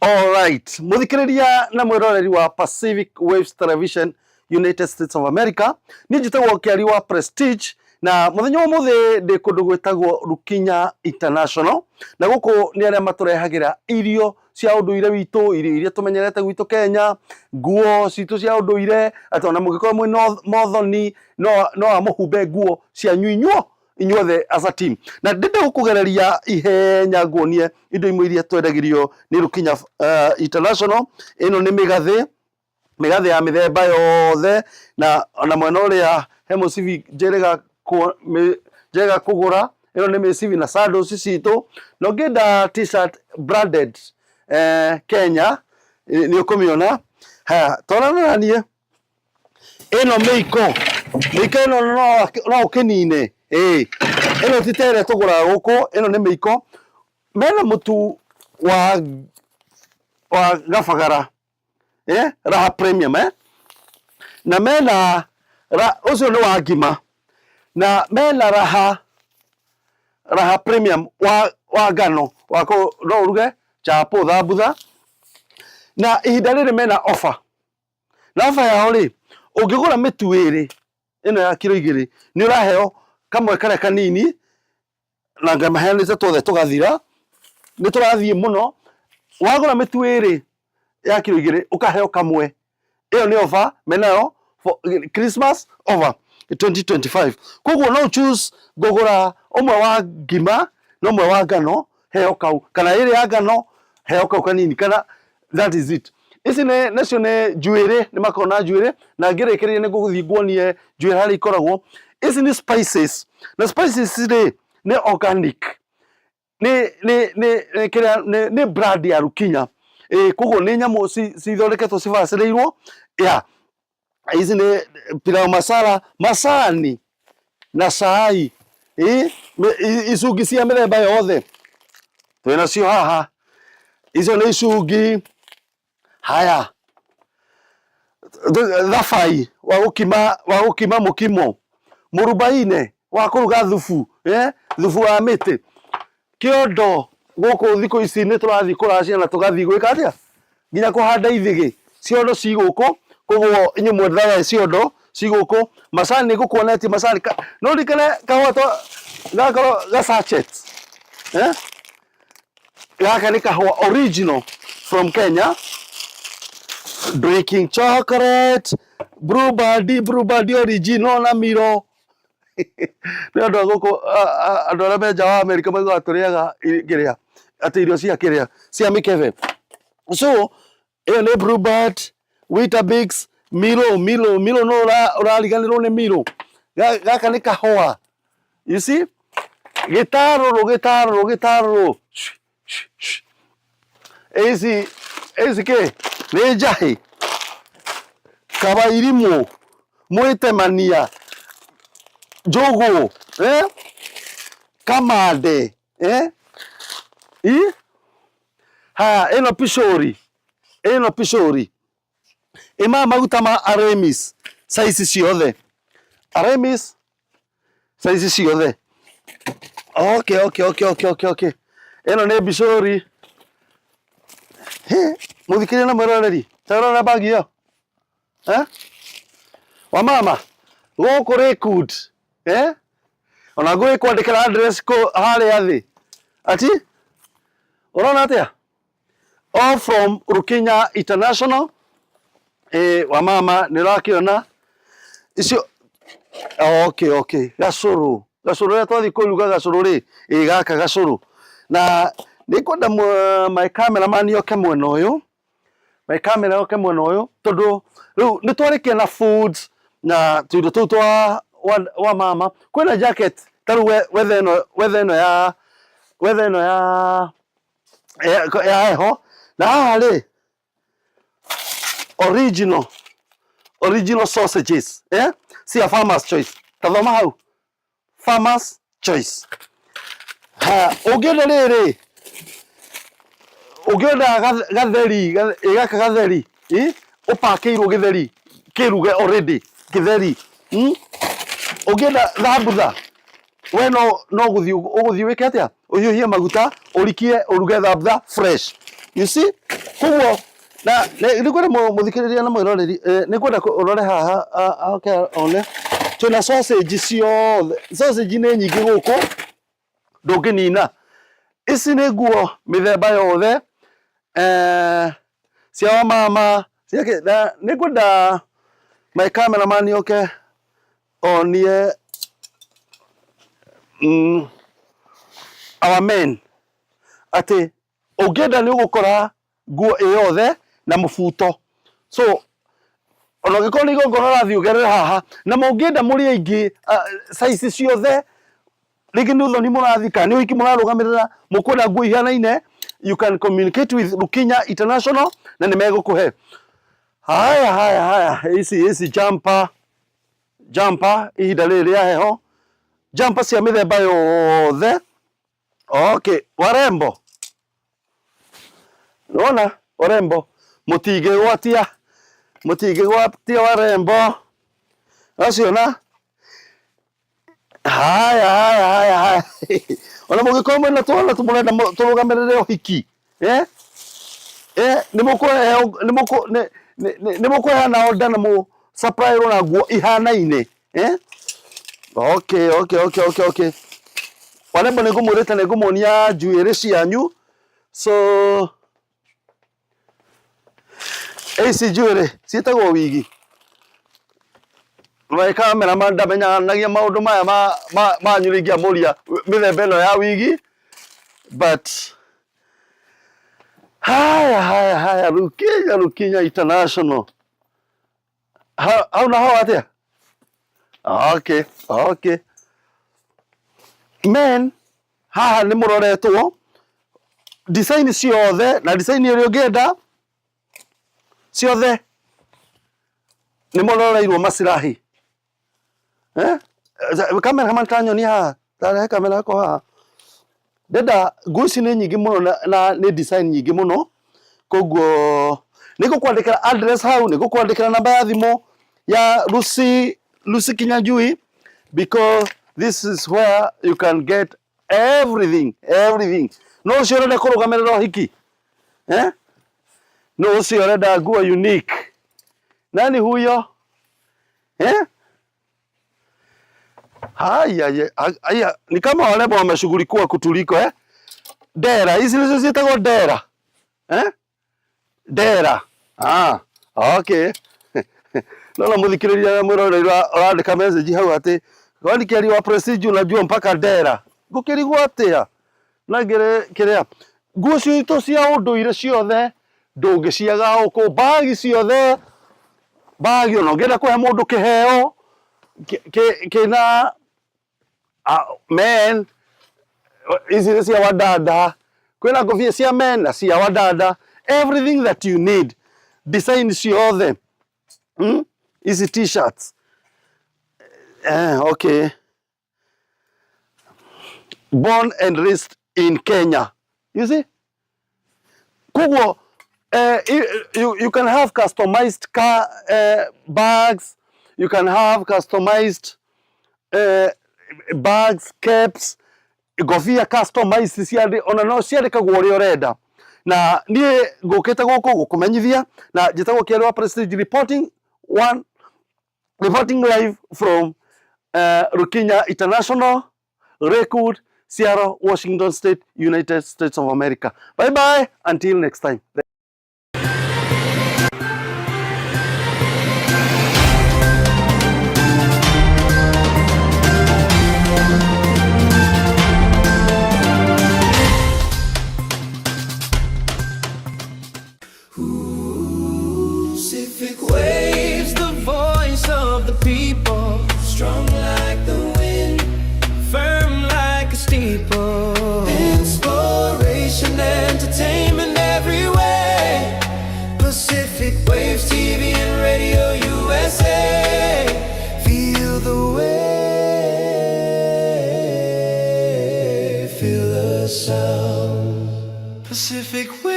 Alright, muthikiriria na mwiroreri wa Pacific Waves Television United States of America, niĩ njĩtagwo Kĩari wa Prestige na mũthenya wa ũmũthĩ ndĩ kũndũ gwĩtagwo Rukinya International, na gũkũ nĩ arĩa matũrehagĩra irio cia ũndũire witũ, irio iria tũmenyerete gwitũ Kenya, nguo citũ cia ũndũire, atĩ ona mũngĩkorwo mwĩ mothoni no amũhumbe nguo cianyu inyuo inyuothe as a team. Na ndĩrenda gũkũgereria ihenya nguonie indo imwe iria twendagĩrio nĩ Rukinya International. Ĩno nĩ mĩgathĩ, mĩgathĩ ya mĩthemba yothe, na ona mwena ũrĩa he mũcibi njĩrĩga njĩrĩga kũgũra. Ĩno nĩ mĩcibi na sandals citũ. Na ũngĩenda T-shirt branded Kenya, nĩ ũkũmĩona. Haya, twarana na niĩ. Ĩno mĩiko, mĩiko ĩno no ũkĩnine ĩĩ, ĩno ti ta ĩrĩa tũgũraga gũkũ, ĩno nĩ mĩiko. Mena mũtu wa gabagara, Raha Premium, na mena ũcio nĩ wa ngima, na mena Raha Premium wa ngano wa no ũruge chapo, thambutha, na ihinda rĩrĩ mena offer. Na ofa yao rĩ, ũngĩgũra mĩtu ĩrĩ ĩno ya kiro 2, nĩ ũraheo kamwe karĩa kanini, na ngamaheanĩte tuothe tũgathira, nĩ tũrathiĩ mũno. Wagũra mĩtu ĩrĩ ya kiro 2, ũkaheo kamwe. Ĩyo nĩ ofa menayo for Christmas offer 2025. Koguo no choose ngũgũra ũmwe wa ngima na ũmwe wa ngano, heo kau, kana ĩrĩ ya ngano heo kau kanini, kana that is it. Ici nĩ nacio nĩ njuĩrĩ, nĩ makoragwo na njuĩrĩ, na ngĩrĩkĩrĩria nĩ ngũgũthiĩ nguonie njuĩrĩ harĩa ikoragwo. Ici nĩ spices, na spices rĩ nĩ organic, nĩ kĩrĩa nĩ brand ya Rukinya. Ĩĩ, koguo nĩ nyamũ cithondeketwo cibacĩrĩirwo ya ici nĩ pilau masala, macani na cai, icungi cia mĩthemba yothe twĩnacio haha. Icio nĩ icungi. Haya, thabai wa gũkima mũkimo, mũrubaine wa kũruga thubu, thubu wa mĩtĩ, kĩondo. Gũkũ thikũ ici nĩ tũrathiĩ kũracia na tũgathiĩ gwĩka atĩa, nginya kũhanda ithĩgĩ. Ciondo ci gũkũ, koguo inyuĩ mwethaga ciondo ci gũkũ. Macani nĩ ngũkuonetie macani. No ririkane kahũa gakorwo ga sachet, eh? Gaka nĩ kahũa original from Kenya. Drinking chocolate, Blue Band, Blue Band original na Milo. Nĩ andũ a gũkũ, andũ arĩa me nja wa Amerika maugaga tũrĩaga kĩrĩa atĩ irio cia kĩrĩa cia mĩkebe. So ĩyo nĩ Blue Band, Weetabix, Milo, Milo, Milo. No ũrariganĩrwo nĩ Milo. Gaka nĩ kahũa, you see, gĩtarũrũ, gĩtarũrũ, gĩtarũrũ. Ici ici kĩ nĩ njahĩ, kabairimũ, mwĩtemania, njũgũ, kamande, eh? I? Haya, ĩno picũri, ĩno picũri ĩma maguta ma Aramis size ciothe, Aramis size ciothe. Okay, ĩno nĩ mbicũri. Mũthikĩrĩria na mwĩroreri, tarora bagi ĩyo, eh? Wa mama gũkũ Lakewood, eh? Ona ngũgĩkwandĩkĩra address kũ harĩa thĩ. Ati ũrona atĩa? All from Rukinya International. Wa mama nĩ ũrakĩona icio. Okay, gacũrũ, gacũrũ rĩrĩa twathiĩ kũruga gacũrũ rĩ, ĩ gaka gacũrũ. Na nĩ ngwenda my cameraman oke mwena ũyũ, my camera oke mwena ũyũ, tondũ rĩu nĩ twarĩkia na foods na tũindo tũu twa wa mama. Kwĩna jacket ta rĩu weather ĩno ya heho. Na haha rĩ, original sausages, cia Farmers Choice. Tathoma hau, Farmers Choice. Ha ũngĩenda rĩrĩ, ũngĩenda gatheri, ĩ gaka gatheri, ĩ ũpakĩirwo gĩtheri kĩruge already gĩtheri, Ũngĩenda thambutha, we no gũthiĩ ũgũthiĩ wĩke atĩa, ũhiũhie maguta, ũrikie, ũruge thambutha fresh, you see. Koguo na nĩ ngwenda mũthikĩrĩria na mwĩroreri, nĩ ngwenda ũrore haha, okay, one twĩna sausage ciothe. Sausage nĩ nyingĩ gũkũ ndũngĩnina. Ici nĩ nguo mĩthemba yothe, cia wamama cia kĩ. Na nĩ ngwenda my cameraman oke onie our men atĩ ũngĩenda nĩ ũgũkora nguo ĩ yothe na mũbuto. So ona ũngĩkorwo nĩ igongona ũrathiĩ ũgerere haha, na mũngĩenda mũrĩ aingĩ, size ciothe, rĩngĩ nĩ ũthoni mũrathiĩ kana nĩ ũhiki mũrarũgamĩrĩra, mũkwenda nguo ihanaine, you can communicate with Rukinya International na nĩ megũkũhe. Haya haya haya, ici jumper, jumper ihinda rĩrĩ rĩa heho, jumper cia mĩthemba yothe. Okay, warembo. Nĩwona warembo, mũtingĩgwatia, mũtingĩgwatia warembo. Waciona? Haya haya haya haya. Ona mũngĩkorwo mwĩna twana mũrenda tũrũgamĩrĩre ũhiki, eh? Eh, nĩ mũkũheo, nĩ mũkũ nĩ nĩ mũkũheana order na mũ supply na nguo ihanaine, eh? Okay, okay, okay, okay, okay. Warembo nĩ ngũmwĩrĩte nĩ ngũmuonia njuĩrĩ cianyu. So ici njuĩrĩ ciĩtagwo wigi. My cameraman ndamenyanagia maũndũ maya ma manyu rĩngĩamũria mĩthemba ĩno ya wigi, but haya haya haya, Rukinya, Rukinya International. Hau naho atĩa? Okay, okay. Men haha nĩ mũroretwo design ciothe na design ĩrĩa ũngĩenda ciothe nĩ mũroreirwo masirahi. Eh? Cameraman tanyonia haha, tarehe kamera yakwa haha. Ndenda nguo ici nĩ nyingĩ mũno na nĩ design nyingĩ mũno, koguo nĩ ngũkwandĩkĩra address hau, nĩ ngũkwandĩkĩra namba ya thimũ ya Lucy, Lucy Kinyanjui, because this is where you can get everything, everything. No ũcio ũrenda kũrũgamĩrĩra ũhiki, eh? No ũcio ũrenda nguo unique, nani huyo, eh? Haya, haya, ni kama wale wameshughulikiwa kutuliko, eh? Dera, hizi nizo ziitagwo dera. Eh? Dera. Ah, okay. Naona muthikiriria na mwiroreri ũrandĩka message hau atĩ kwani kĩari wa Prestige unajua mpaka dera. Ngũkĩrigwo atĩa? Na ngĩrĩ kĩrĩa nguo citũ cia ũndũire ciothe ndũngĩciaga gũkũ, bagi ciothe, bagi ona ũngĩenda kũhe mũndũ kĩheo kĩna men, ici nĩ cia wadada, kwĩna ngobia cia men na cia wadada, everything that you need, design ciothe, Ici t-shirts, okay, born and raised in Kenya, you see. Koguo you can have customized car bags, you can have customized bags, caps, ngobia customized ciandĩ ona no ciandĩkagwo ũrĩa ũrenda. Na niĩ ngũkĩte gũkũ gũkũmenyithia na njĩtagwo Kĩarĩ wa Prestige, reporting one, reporting live from Rukinya International, Lakewood, Seattle, Washington State, United States of America. Bye bye until next time. Pacific waves, the voice of the people, strong like the wind, firm like a steeple. Inspiration, entertainment everywhere. Pacific Waves TV and Radio USA. Feel the wave, feel the sound. Pacific Waves.